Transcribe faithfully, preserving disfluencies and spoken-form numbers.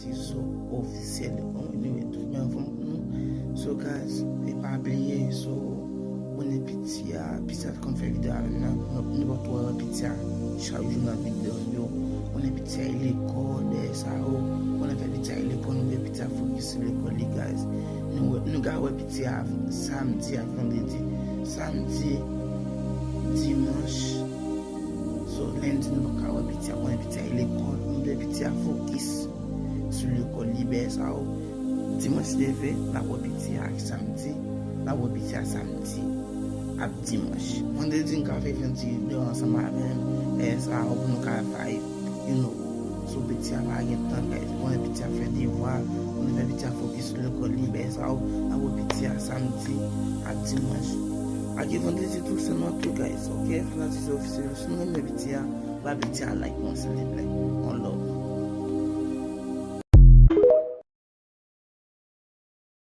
Ti so ofisyèl. Bon, anyway, tout men anfòm pou nou. So, guys, e pa bliye, so, konnen piti a, piti a konn fè videyo avè m nan. Nou, nou pa twò wè piti a chak jou nan videyo yo. Konnen piti a e lekòl, dèyè sa yo. Konnen fè piti a e lekòl, nou vle piti a fokis sou lekòl li, guys. Nou, nou ka wè piti a samdi ak vandredi. Samdi, dimanch. So, lendi, nou pa ka wè piti a, konnen piti a e lekòl. Nou vle piti a fokis sou lekòl li, dèyè sa yo. Dimanch leve, n ap wè piti a ak samdi. N ap wè piti a samdi ak dimanch. Vandredi, n ka fè yon ti videyo ansanm avè m. Dèyè sa yo, pou nou ka vibe, you know. So, piti a pa gen tan, guys. Konnen piti a fè devwa, konnen fè piti a fokis sou lekòl li, dèyè sa yo. N ap wè piti a samdi ak dimanch. Ak vandredi tou, se nou tou, guys. Ok, fanatik ofisyèl, si nou renmen piti a, ba piti a like, mwen, silvouplè. On love.